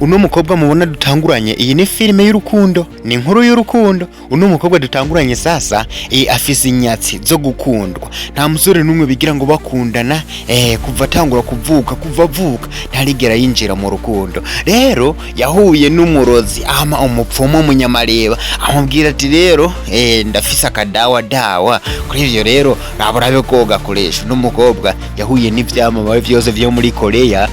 Uno mukobwa mubona dutanguranye, iyi ni filime y'urukundo, ni inkuru y'urukundo. Uno mukobwa dutanguranye sasa afise inyatsi zo gukundwa. Nta musore n'umwe bigira ngo bakundana. Kuva atangura kuvuka, kuva avuka, ntarigera yinjira mu rukundo. Rero yahuye n'umurozi ama umupfumu w'umunyamareba, amubwira ati: "Rero ndafise akadawa dawa kuri ivyo, rero raba urabe ko gakoresha." Uno mukobwa yahuye n'ivyamamare vyose vyo muri Korea,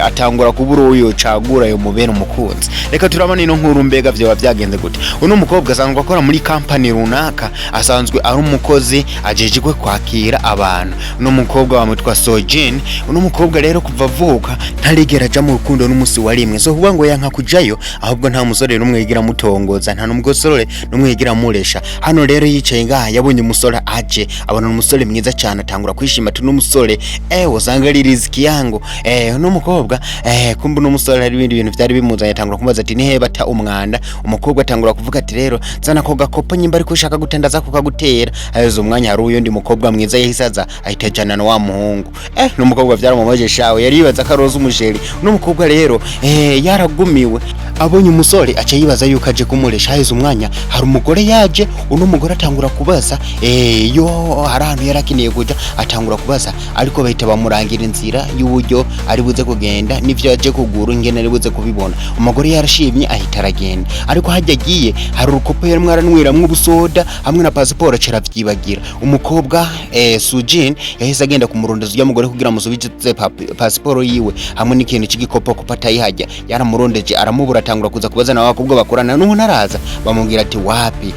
atangura kubura uwo yocagura yo mubera umukunzi. Reka turabona ino nkuru, mbega vyoba vyagenze gute? Uno mukobwa asanzwe akora muri kampani runaka, asanzwe ari umukozi ajejwe kwakira abantu. Uno mukobwa bamwitwa Sojin. Uno mukobwa rero kuva avuka ntarigera aja mu rukundo n'umusi wa rimwe. So kuvuga ngo yanka kujayo, ahubwo nta musore n'umwe yigira mutongoza, nta n'umusore n'umwe yigira muresha. Hano rero yicaye ngaha, yabonye umusore aje, abona umusore mwiza cyane, atangura kwishima ati: "N'umusore usanga ari riziki yangu." Uno mukobwa kumbe uno musore hari ibindi bintu vyari bimuzanye. Atangura kumubaza ati: "Nihe bata umwanda?" Umukobwa atangura kuvuga ati: "Rero zana ko gakopo, nyimba ariko ushaka gutendaza kukagutera." Aheze umwanya, hari uyundi mukobwa mwiza yahise aza, ahita ajana na wa muhungu. N'umukobwa vyaramubaje shawe, yari yibaza ko aroza umusheri. Uno mukobwa rero yaragumiwe, abonye umusore aca yibaza yuko aje kumuresha. Haheze umwanya, hari umugore yaje. Uno mugore atangura kubaza yo hari ahantu yari akeneye kuja, atangura kubaza, ariko bahita bamurangira inzira y'uburyo ari buze kugenda n'ivyo yaje kugura, ingene ari buze kubibona. Umugore yarashimye, ahita aragenda. Ariko hajya agiye, hari urukopo yarimwo aranweramwo ubusoda hamwe na pasiporo, aca aravyibagira. Umukobwa Sujin yahise agenda kumurondeza urya mugore kugira amusubize pasiporo yiwe hamwe n'ikintu c'igikopokopo atayihajya. Yaramurondeje aramubura, atangura kuza kubaza nawe abakobwa bakorana n'ubu ntaraza, bamubwira ati: "Wapi."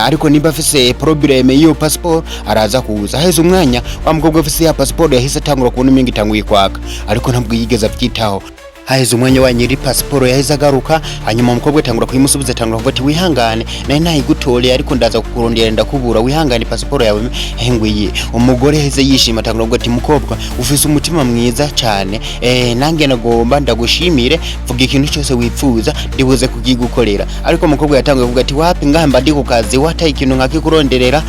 Ariko nimba afise problème y'iyo pasiporo araza kuza. Haheze umwanya, wa mukobwa afise ya pasiporo yahise atangura kubona imingi itanguye kwaka, ariko ntabwo yigeze avyitaho. Haheze umwanya, wa nyiri pasiporo yaheze agaruka, hanyuma umukobwa atangura kuyimusubiza, atangura kuvuga ati: "Wihangane, nari nayigutoreye ariko ndaza kukurondera ndakubura, wihangane, pasiporo yawe ngwiye." Umugore yaheze yishima, atangura kuvuga ati: "Mukobwa, ufise umutima mwiza cyane, nange nagomba ndagushimire, vuga ikintu cyose wipfuza ndibuze kukigukorera." Ariko umukobwa yatanguye kuvuga ati: "Wapi, ngaha mba ndi ku kazi, wataye ikintu nkakikuronderera,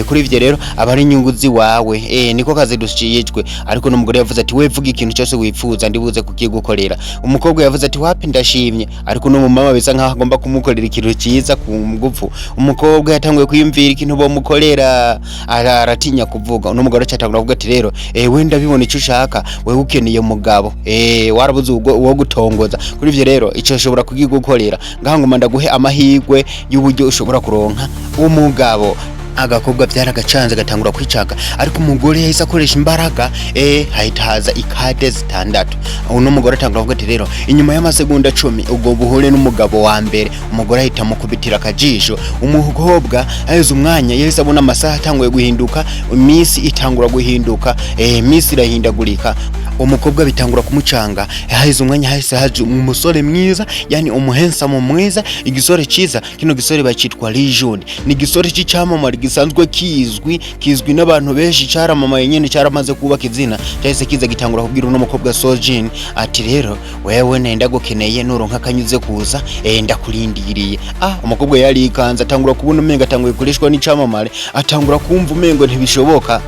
kuri ivyo rero aba ari inyungu ziwawe, niko kazi dushijwe." Ariko n'umugore yavuze ati: "We vuga ikintu cyose wipfuza ndibuze kukigukorera." Umukobwa yavuze ati: "Wapi, ndashimye." Ariko no mumama bisa nkaho agomba kumukorera ikintu cyiza ku ngufu. Umukobwa yatanguye kwiyumvira ikintu bomukorera, aratinya kuvuga. Uno mugore acatangura kuvuga ati: "Rero we ndabibona icyo ushaka, wewe ukeneye umugabo, warabuze uwo gutongoza. Kuri ivyo rero ico ushobora kugigukorera ngaha, ngoma ndaguhe amahirwe y'uburyo ushobora kuronka umugabo." Agakobwa byaragacanze, gatangura kwicaka, ariko umugore yahise akoresha imbaraga, hahita haza ikade zitandatu. Uno mugore atangura kuvuga ati: "Rero inyuma y'amasegonda 10 ubwo buhure n'umugabo wa mbere." Umugore ahita amukubitira akajisho. Umukobwa aheze umwanya yahise abona amasaha atanguye guhinduka, iminsi itangura guhinduka, iminsi irahindagurika. Umukobwa bitangura kumucanga. Haheze umwanya, hahise haje umusore mwiza, yani umuhandsome mwiza, igisore ciza. Kino gisore bacitwa Legion, ni igisore c'icamamare gisanzwe kizwi, kizwi n'abantu benshi, caramamaye nyene, caramaze kubaka izina. Cyahise kiza gitangura kubwira uno mukobwa Sojin ati: "Rero wewe nenda gukeneye, nuronka akanyuze kuza, ndakurindiriye." Umukobwa yarikanze, atangura kubona umengo atanguye kurishwa n'icamamare, atangura kumva umengo ntibishoboka.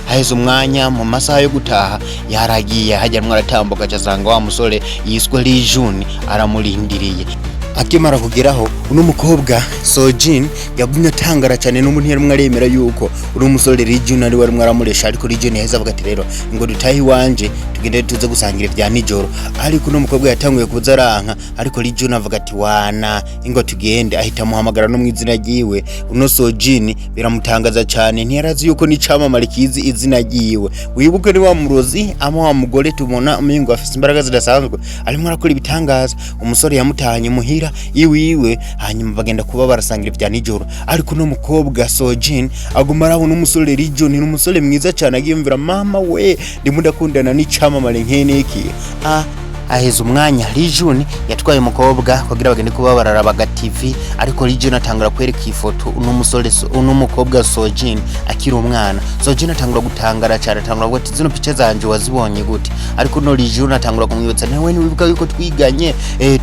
Haheze umwanya, mu masaha yo gutaha yaragiye hajya aratambuka, aca asanga wa musore yiswe Lijun aramurindiriye. Akimara kugeraho, uno mukobwa Sojin yagumye atangara cyane, n'umuntu yarimwe aremera yuko uno musore Lijun ari warimwe aramuresha. Ariko Lijun yaheze avuga ati: "Rero ngo dutahe iwanje, tugende tuze gusangira ibya nijoro." Ariko uno mukobwa yatanguye kuza aranka, ariko Lijun avuga ati: "Wana ingo tugende." Ahita amuhamagara no mu izina ryiwe. Uno Sojin biramutangaza cyane, ntiyarazi yuko n'icamamare kizi izina ryiwe. Wibuke ni wa murozi ama wa mugore tubona umengo afise imbaraga zidasanzwe, arimo arakora ibitangaza. Umusore yamutahanye muhira iwiwe, hanyuma bagenda kuba barasangira ibya nijoro. Ariko uno mukobwa Sojin aguma arabona umusore Lijun ni umusore mwiza cyane, agiyumvira: "Mama we, ndimo ndakundana n'icamamare nk'iki." Aheza umwanya, Lijun yatwaye umukobwa kugira bagende kuba bararaba aga TV, ariko Lijun atangura kwereka ifoto uno musore, uno mukobwa Sojin akiri umwana. Sojin atangura gutangara cyane, atangura kuvuga ati: "Zino picha zanje wazibonye gute?" Ariko no Lijun atangura kumwibutsa: "Nawe ntiwibuka yuko twiganye,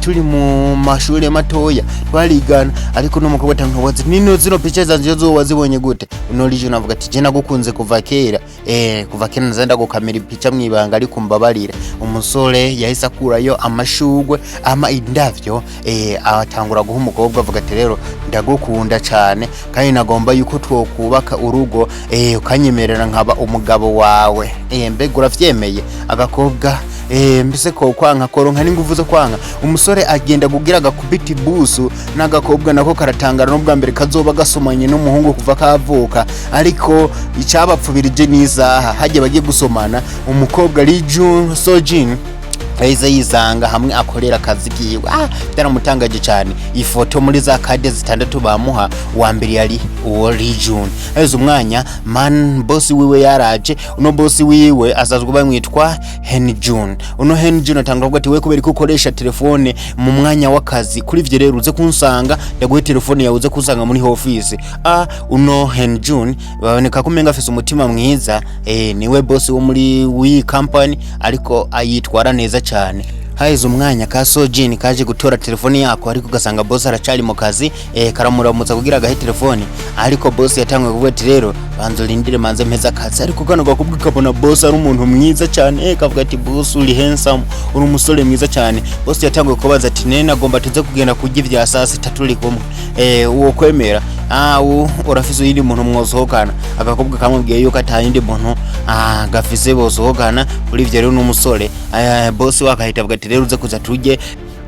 turi mu mashuri matoya twarigana?" Ariko no mukobwa atangura kuvuga ati: "Nino zino picha zanje zo wazibonye gute?" Uno Lijun avuga ati: "Je nagukunze kuva kera, kuva kera naza ndagukamera ipicha mwibanga, ariko mbabarira." Umusore yahise arakurayo amashugwe ama indavyo, atangura guha umukobwa, avuga ati: "Rero ndagukunda cyane kandi nagomba yuko twokubaka urugo, ukanyemerera nkaba umugabo wawe. Mbega uravyemeye?" Agakobwa mbese ko kwanka koronka n'inguvu zo kwanka. Umusore agenda kugira agakubita ibusu n'agakobwa nako karatangara, n'ubwa mbere kazoba gasomanye n'umuhungu kuva kavuka. Ariko icabapfubirije n'isaha hajya bagiye gusomana, umukobwa Lee Jun Sojin yahise yisanga hamwe akorera akazi kiwe. Byaramutangaje cyane. Ifoto muri za kade zitandatu bamuha, uwa mbere yari uwo Lee Jun. Aheze umwanya, man, boss wiwe yaraje. Uno boss wiwe azazwe bamwitwa Hen Jun. Uno Hen Jun atanga kuvuga ati: "We, kubera ko ukoresha telefone mu mwanya w'akazi, kuri ivyo rero uze kunsanga, ndaguhe telefone yawe, uze kunsanga muri office." Uno Hen Jun baboneka ko umenga afise umutima mwiza. Niwe boss wo muri wi company, ariko ayitwara neza cyane. Haheze umwanya, ka Sojin kaje gutora telefone yako, ariko ugasanga boss aracari mu kazi. Karamuramutsa kugira agahe telefone, ariko boss yatanguye kuvuga ati: "Rero banza urindire manze mpeze akazi." Ariko kano gakobwa kabona boss ari umuntu mwiza cyane, kavuga ati: "Boss, uri handsome, uri umusore mwiza cyane." Boss yatanguye kubaza ati: "Nene nagomba tuze kugenda kurya ivya saa sita turi kumwe, uwo kwemera urafise uyindi muntu mwosohokana?" Agakobwa kamubwiye yuko atayindi muntu gafise bosohokana. Kuri ivyo rero n'umusore, boss we akahita avuga ati: "Rero uze kuza turye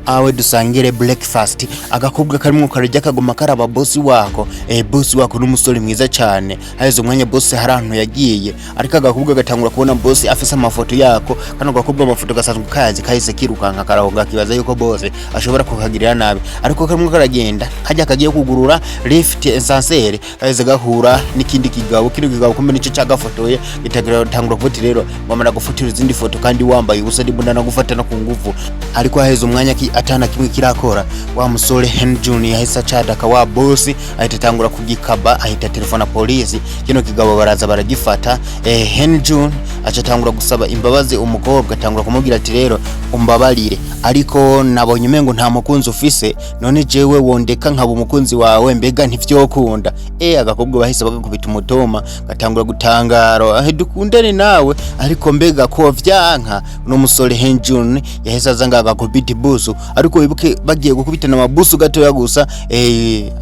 awe, dusangire breakfast." Agakobwa karimwo kararya, kaguma karaba boss wako. Boss wako n'umusore mwiza cyane. Haheze umwanya, boss hari ahantu yagiye, ariko agakobwa gatangura kubona boss afise amafoto yako. Kano gakobwa amafoto gasanzwe kazi, kahise kirukanka karahunga, kibaza yuko boss ashobora kukagirira nabi. Ariko karimwo karagenda, hajya kagiye kugurura lift, ascenseur, kahise gahura n'ikindi kigabo. Kino kigabo kumbe nico cagafotoye, gitangura kuvuga ati: "Rero wamara gufotora izindi foto kandi wambaye ubusa, ndimo ndanagufata no ku nguvu." Ariko haheze umwanya atana kimwe kirakora, wa musore Hen Jun yahise acadaka wa boss, ahita atangura kugikaba, ahita telefona polisi. Kino kigabo baraza baragifata. Hen Jun aca atangura gusaba imbabazi umukobwa, atangura kumubwira ati: "Rero umbabarire, ariko nabonye umengo nta mukunzi ufise, none jewe wondeka nkaba umukunzi wawe? Mbega ntivyokunda?" Agakobwa bahise bagakubita umutoma, gatangura gutangara: "Dukundane nawe, ariko mbega ko vyanka?" Uno musore Hen Jun yahise aza ngo agakubita ibusu, ariko wibuke bagiye gukubitana amabusu gatoya gusa,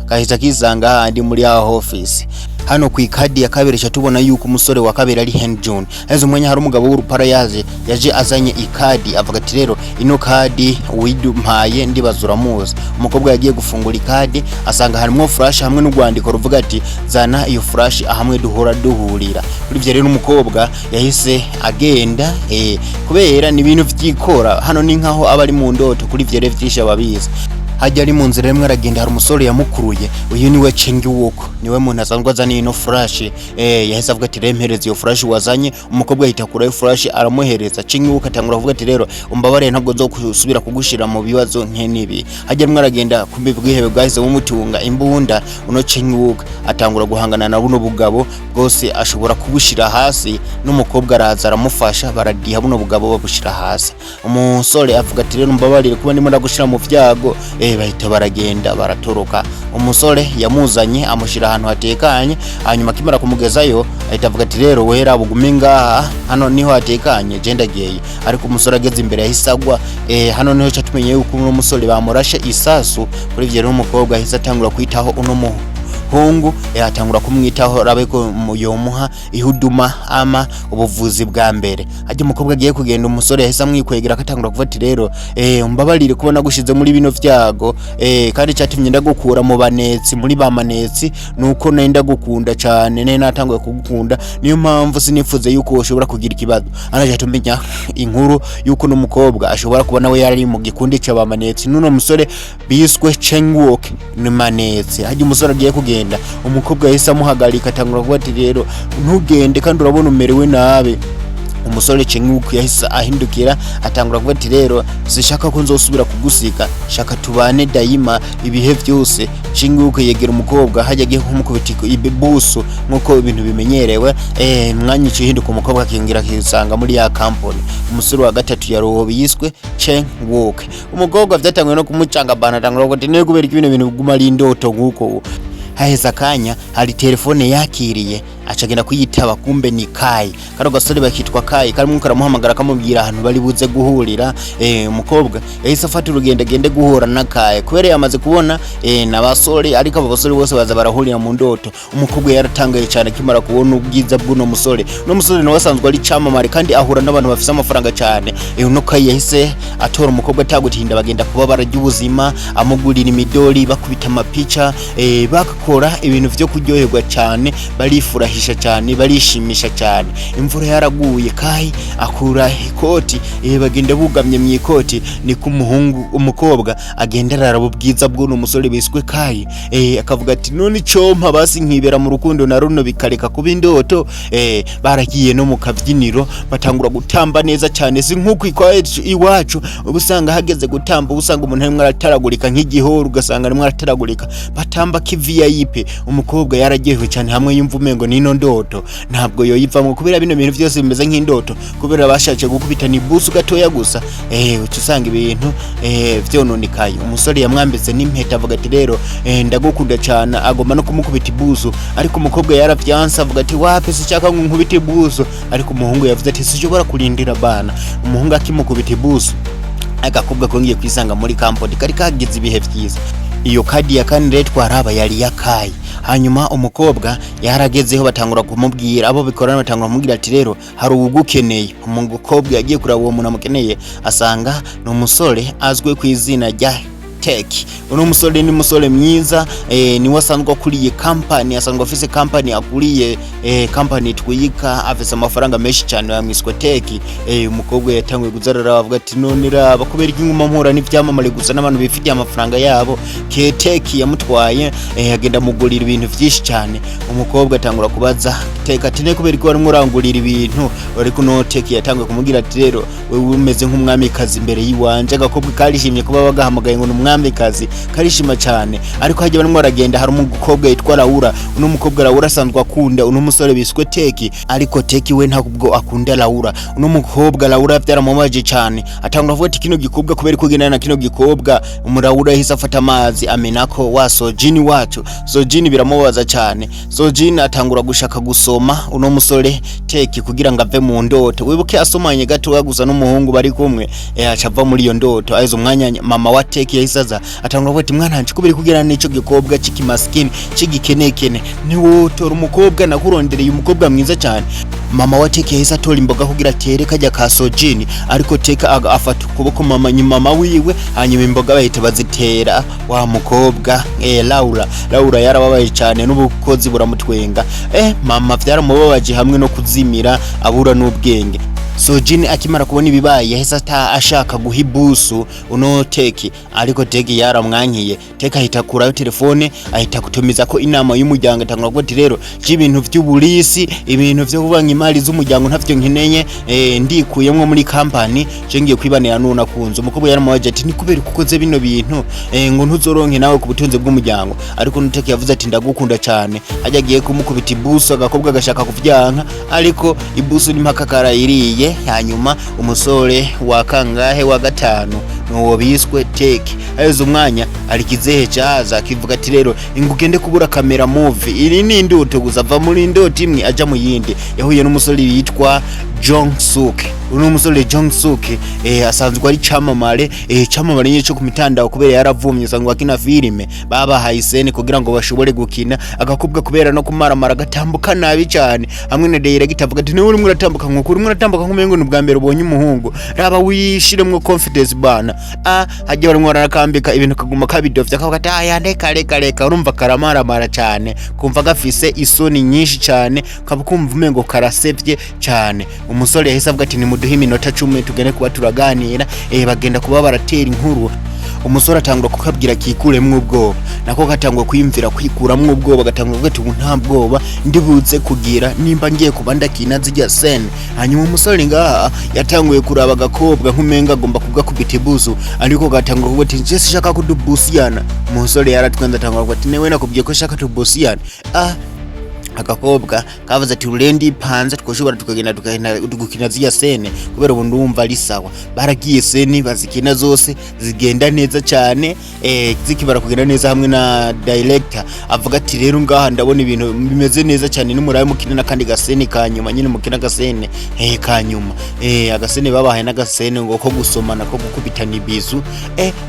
kahise kisanga handi muri aho office. Hano ku ikadi ya kabiri cha tubona yuko umusore wa kabiri ari Hen Jun. Heze umwanya, hari umugabo w'urupara yaje azanye ikadi, avuga ati: "Rero ino kadi widumpaye ndibaza uramuzi." Umukobwa yagiye gufungura ikadi, asanga harimo flash hamwe n'urwandiko ruvuga ati: "Zana iyo flash ahamwe duhora duhurira." Kuri ivyo rero umukobwa yahise agenda, kubera ni ibintu vyikora hano, ni nkaho aba ari mu ndoto. Kuri ivyo rero vyinshi ababizi. Hajya ari mu nzira rimwe aragenda, hari umusore yamukuruye. Uyu niwe Cheng Wook, niwe muntu asanzwe azanye ino flash. Yahise avuga ati: "Rero mpereza iyo flash wazanye." Umukobwa ahita akurayo flash, aramuhereza. Cheng Wook atangura kuvuga ati: "Rero umbabarire, ntabwo zo gusubira kugushira mu bibazo nk'enibi." Hajya rimwe aragenda, kumbe bwihebe bwahise bumutunga imbunda. Uno Cheng Wook atangura guhangana na buno bugabo bwose, ashobora kubushira hasi, n'umukobwa araza aramufasha, baradiha buno bugabo babushira hasi. Umusore avuga ati: "Rero umbabarire kuba ndimo ndagushira mu vyago." Bahita baragenda, baratoroka. Umusore yamuzanye amushyira ahantu hatekanye, hanyuma akimara kumugezayo ahita avuga ati: "Rero wera bugume ngaha, hano niho hatekanye, je ndagiye." Ariko umusore ageze imbere yahise agwa. Hano niho ca tumenye yuko uno musore bamurashe isasu. Kuri ivyo rero umukobwa ahise atangura kwitaho uno muhungu, atangura kumwitaho, rabe ko yomuha ihuduma ama ubuvuzi bwa mbere. Hajya umukobwa agiye kugenda, umusore yahise amwikwegera, akatangura kuvuga ati: "Rero umbabarire kuba nagushize muri bino vyago, kandi cyatumye ndagukura mu banetsi, muri ba manetsi, nuko nari ndagukunda cyane, nari natanguye kugukunda, niyo mpamvu sinifuze yuko ushobora kugira ikibazo." Anaje tumenya inkuru yuko n'umukobwa ashobora kuba nawe yari mu gikundi c'abamanetsi, n'uno musore biswe Chengwook ni manetsi. Hajya umusore agiye kugenda, umukobwa yahise amuhagarika, atangura kuvuga ati: "Rero ntugende, kandi urabona umerewe nabi." Umusore Chengwook yahise ahindukira, atangura kuvuga ati: "Rero sishaka ko nzosubira kugusiga, shaka tubane dayima ibihe byose." Chengwook yegera umukobwa, hajya agiye kumukubita ibusu nkuko ibintu bimenyerewe. Mwanya ihinduka, umukobwa akingira akisanga muri ya company. Umusore wa gatatu yarobo yiswe Chengwook. Umukobwa vyatanguye no kumucanga bana, atangura kuvuga ati: "Niyo kubera iki bino bintu biguma ari indoto?" Nkuko haheze akanya, hari telefone yakiriye. Acagenda kuyitaba, kumbe ni Kai. Kano gasore bakitwa Kai karimwo karamuhamagara, kamubwira ahantu bari buze guhurira. Umukobwa yahise afata urugendo agende guhura na Kai, kubera yamaze kubona n'abasore, ariko abo basore bose baza barahurira mu ndoto. Umukobwa yaratangaye cyane akimara kubona ubwiza bw'uno musore. Uno musore nawe asanzwe ari camamare kandi ahura n'abantu bafise amafaranga cyane. Uno Kai yahise atora umukobwa atagutinda, bagenda kuba bararya ubuzima, amugurira imidori, bakubita amapica, bakora ibintu vyo kuryoherwa cyane, barifurahisha cyane, barishimisha cyane. Imvura yaraguye, Kai akura ikoti, bagenda bugamye mu ikoti. Niko umuhungu, umukobwa agenda araraba ubwiza bw'uno musore biswe Kai, akavuga ati: "None icompa basi nkibera mu rukundo na runo, bikareka kuba indoto." Baragiye no mu kabyiniro, batangura gutamba neza cyane. Si nk'uko iwacu uba usanga hageze gutamba, uba usanga umuntu arimwo arataragurika nk'igihoro, ugasanga arimwo arataragurika. Batamba ki VIP. Umukobwa yararyohewe cyane, hamwe yumva umengo nino ndoto ntabwo yoyivamwo, kubera bino bintu byose bimeze nk'indoto, kubera bashatse gukubita ni busu gatoya gusa, uca usanga ibintu vyononekaye. Umusore yamwambitse n'impeta, avuga ati: "Rero ndagukunda cyane." Agomba no kumukubita ibusu, ariko umukobwa yaravyanse, avuga ati: "Wapi, sinshaka ngo nkubite ibusu." Ariko umuhungu yavuze ati: "Sinshobora kurindira bana." Umuhungu akimukubita ibusu, agakobwa kongeye kwisanga muri kampani kari kagize ibihe vyiza. Iyo kadi ya kane rero twaraba yari yakaye. Hanyuma umukobwa yaragezeho, batangura kumubwira, abo bikorana batangura kumubwira ati: "Rero hari uwugukeneye." Umukobwa yagiye kuraba uwo muntu amukeneye, asanga ni umusore azwi ku izina rya Tech. Uno musore ni musore mwiza, niwe asanzwe akuriye company, asanzwe afise company akuriye, company twika, afise amafaranga menshi cyane, bamwiswe Tech. Umukobwa yatanguye kuzarara avuga ati: "None raba, kubera iki nguma mpura n'ivyamamare gusa n'abantu bifitiye amafaranga yabo?" Ke Tech yamutwaye, agenda mugurira ibintu vyinshi cyane. Umukobwa atangura kubaza Tech ati: "Ne kubera ko warimwo urangurira ibintu?" Ariko no Tech yatanguye kumubwira ati: "Rero wewe umeze nk'umwamikazi imbere yiwanje." Agakobwa karishimye kuba bagahamagaye ngo ni umwamikazi, karishima cyane. Ariko hajya barimo baragenda, hari umukobwa yitwa Laura. Uno mukobwa Laura asanzwe akunda uno musore biswe Teki, ariko Teki we ntabwo akunda Laura. Uno mukobwa Laura byaramubabaje cyane, atangura avuga ati: "Kino gikobwa, kubera ko ugendana na kino gikobwa?" Umuraura yahise afata amazi amenako wa Sojini wacu. Sojini biramubabaza cyane. Sojini atangura gushaka gusoma uno musore Teki kugira ngo ave mu ndoto. Wibuke asomanye gatoya gusa n'umuhungu bari kumwe, aca ava muri iyo ndoto. Aheze umwanya, mama wa Teki yahise aza, atangura avuga ati: "Mwana wanje, kubera kugira n'ico gikobwa c'ikimaskini c'igikenekene, ntiwotora umukobwa nakurondereye, umukobwa mwiza cyane?" Mama wa Teki yahise atora imboga kugira atere kajya ka Sojini, ariko Teki afata ukuboko mama mama wiwe, hanyuma imboga bahita bazitera wa mukobwa, Laura. Laura yarababaye cyane n'ubukozi buramutwenga. Mama byaramubabaje, hamwe no kuzimira abura n'ubwenge. Sojini akimara kubona ibibaye, yahise ata ashaka guha ibusu uno Teki, ariko Teki yaramwankiye. Teki ahita akurayo telefone, ahita kutumiza ko inama y'umuryango, atangura kuvuga ati: "Rero ibintu vy'uburisi, ibintu vyo kubanga imari z'umuryango, ntavyo nkeneye. Ndikuyemwo muri company, je ngiye kwibanira n'uwo nakunze." Umukobwa yaramubaje ati: "Ni kubera ko ukoze bino bintu, ngo ntuzoronke nawe ku butunzi bw'umuryango?" Ariko uno Teki yavuze ati: "Ndagukunda cyane." Hajya agiye kumukubita ibusu, agakobwa gashaka kuvyanka, ariko ibusu ni mpaka karayiriye. Hanyuma umusore wa kangahe, wa gatanu, nuwo biswe Teki. Aheze umwanya, ari kizehe caza kivuga ati: "Rero ingo ugende kubura kamera movie." Iri ni indoto gusa, ava muri indoto imwe aja mu yindi. Yahuye n'umusore yitwa Jong Suk. Uno musore Jong Suk asanzwe ari camamare, camamare nyine cyo ku mitandao, kubera yaravumye, asanzwe akina filime, babahaye isene kugira ngo bashobore gukina. Agakobwa kubera no kumaramara gatambuka nabi cyane, hamwe na director avuga ati: "Niwe urimo uratambuka nkuko urimo uratambuka nk'umengo ni ubwa mbere ubonye umuhungu, raba wishiremwo confidence bana." Ah, hajya barimo barakambika ibintu, kaguma kabidovya, kavuga ati: "Aya, reka reka reka." Urumva karamaramara cyane, kumva gafise isoni nyinshi cyane, kaba kumva umengo karasevye cyane. Umusore yahise avuga ati: "Nimuduhe iminota 10 tugende kuba turaganira." Bagenda kuba baratera inkuru. Umusore atangura kukabwira kikuremwo ubwoba, nako gatangura kwiyumvira kwikuramwo ubwoba, gatangura kuvuga ati: "Ubu nta bwoba ndibuze kugira nimba ngiye kuba ndakina zijya scène." Hanyuma umusore ngaha yatanguye kuraba agakobwa nk'umenga agomba kugakubita ibusu, ariko gatangura kuvuga ati: "Je sishaka kudubusiyana." Umusore yaratwenze, atangura kuvuga ati: "Newe nakubwiye ko shaka tubusiyana?" Ah. Agakobwa kavuze ati: "Urendi panze, twoshobora tukagenda gukina ziriya scène, kubera ubu ndumva ari sawa." Baragiye, scène bazikina zose zigenda neza cyane. Zikibara kugenda neza, hamwe na director avuga ati: "Rero ngaha ndabona ibintu bimeze neza cyane, nimurabe mukina n'akandi gascène ka nyuma nyine, mukina agascène ka nyuma." Agascène babahaye n'agascène ngo ko gusomana, ko gukubitana ibizu.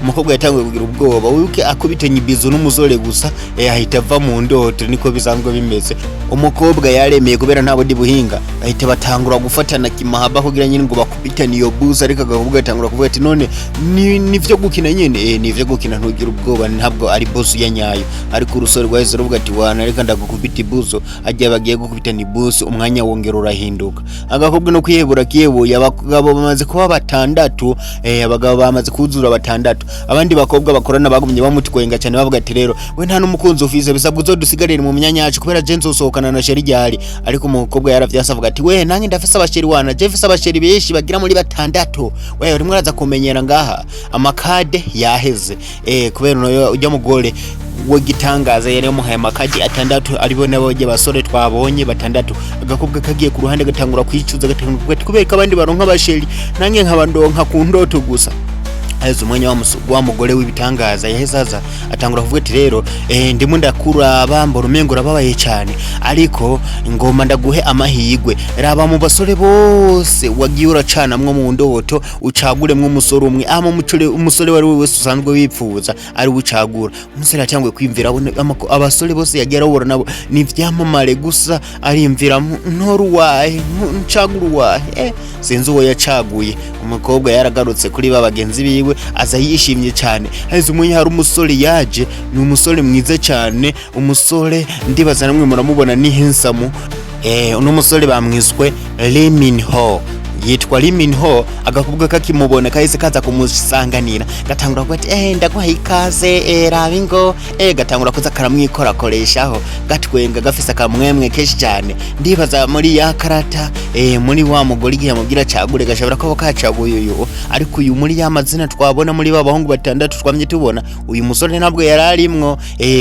Umukobwa yatanguye kugira ubwoba, wibuke akubitanye ibizu n'umusore gusa, ahita ava mu ndoto. Niko bisanzwe bimeze. Umukobwa yaremeye kubera nta bundi buhinga, bahita batangura gufatana kimahaba kugira nyine ngo bakubitane iyo buza. Ariko agakobwa gatangura kuvuga ati: "None ni nivyo gukina nyine?" "Nivyo gukina, ntugira ubwoba, ntabwo ari boss ya nyayo." Ariko urusore rwahise ruvuga ati: "Wana, reka ndagukubita ibuso." Agiye, bagiye gukubitana ibuso, umwanya wongera urahinduka. Agakobwa no kwihebura kihebuye. Abagabo bamaze kuba batandatu, abagabo bamaze kuzura batandatu. Abandi bakobwa bakorana bagumye bamutwenga cyane, bavuga ati: "Rero we nta n'umukunzi ufise, bisabwa uzodusigarire mu myanya yacu, kubera je nzosohokana na chéri ryari?" Ariko umukobwa yaravyanse, avuga ati: "We, nanjye ndafise abachéri wana, je mfise abachéri benshi bagira muri batandatu. We urimo uraza kumenyera ngaha." Amakade yaheze, kubera uno ujya mugore w'igitangaza yari yamuhaye amakadi atandatu, aribo nabo basore twabonye batandatu. Agakobwa kagiye ku ruhande, gatangura kwicuza, gatangura kuvuga ati: "Kubera ko abandi baronka abachéri, nanjye nkaba ndonka ku ndoto gusa." Haheze umwanya, wa mugore w'ibitangaza yaheze aza, atangura kuvuga ati: "Rero ndimo ndakuraba, mbona umengo urababaye cyane, ariko ngoma ndaguhe amahirwe. Raba mu basore bose wagiye uracanamwo mu ndoto, ucaguremwo umusore umwe, ama umusore wari we wese usanzwe wipfuza ari we ucagura." Umusore yatanguye kwiyumvira, abona abasore bose yagiye arahura nabo ni ivyamamare gusa. Arimvira: "Ntora uwahe? Ncagura uwahe?" Sinzi uwo yacaguye. Umukobwa yaragarutse kuri ba bagenzi biwe, aza yishimye cyane. Haheze umwanya, hari umusore yaje, ni umusore mwiza cyane, umusore ndibaza namwe muramubona, ni handsome. Uno musore bamwiswe Lee Min Ho, yitwa Lee Min Ho. Agakobwa kakimubona kahise kaza kumusanganira, gatangura kuvuga ati: "Ndaguhaye ikaze, raba ingo." Gatangura kuza karamwikorakoreshaho, gatwenga, gafise akamwemwe kenshi cyane. Ndibaza muri ya karata, muri wa mugore igihe amubwira cagure, gashobora kuba kacaguye uyu. Ariko uyu muri ya mazina twabona muri ba bahungu batandatu twamye tubona, uyu musore ntabwo yari arimwo,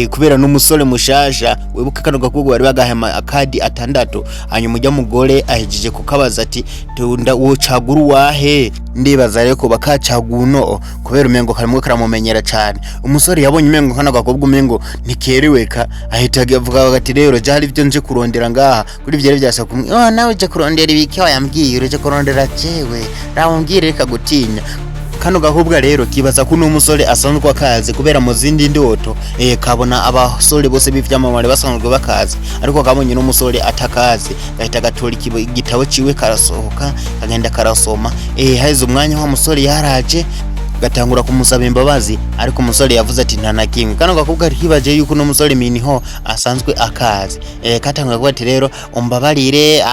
kubera n'umusore mushasha. Wibuke kano gakobwa bari bagahaye akadi atandatu, hanyuma ujya mugore ahejeje kukabaza ati: "Tunda wocagura uwahe?" Ndibaza rero ko bakacaguno kubera umengo karimwo karamumenyera cyane. Umusore yabonye umengo kano gakobwa umengo ntikereweka, ahita avuga ati: "Rero je hari ibyo nje kurondera ngaha kuri ivyo byasa kumwe." "Oh, nawe uje kurondera ibiki? Wayambwiye uje kurondera jewe, rawumbwire, reka gutinya." Kano gakobwa rero kibaza ko uno musore asanzwe akazi, kubera mu zindi ndoto kabona abasore bose b'ivyamamare basanzwe bakazi, ariko kabonye n'umusore atakazi, gahita gatora igitabo ciwe, karasohoka, kagenda karasoma. Haheze umwanya, wa musore yaraje, gatangura kumusaba imbabazi, ariko umusore yavuze ati: "Nta na kimwe." Kano gakobwa kibaje yuko uno musore Minho asanzwe akazi. Katangura kuvuga ati: "Rero umbabarire,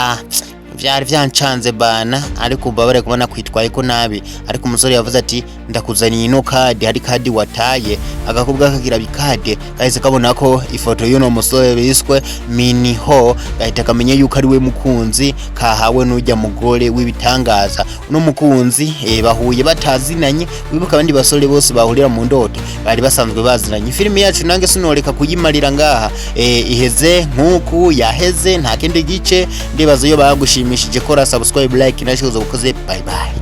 vyari vyancanze bana, ariko umbabare kubona kwitwaye ko nabi." Ariko umusore yavuze ati: "Ndakuzaniye ino kadi, hari kadi wataye." Agakobwa kagira bikade, kahise kabona ko ifoto y'uno musore biswe Miniho, gahita kamenya yuko ari we mukunzi kahawe n'ujya mugore w'ibitangaza. Uno mukunzi bahuye batazinanye. Wibuka abandi basore bose bahurira mu ndoto bari basanzwe bazinanye. Filimi yacu nange sinoreka kuyimarira ngaha, iheze nk'uku yaheze, nta kindi gice. Ndibaza iyo bagushimishije, kora subscribe, like na share, ukoze. Bye bye.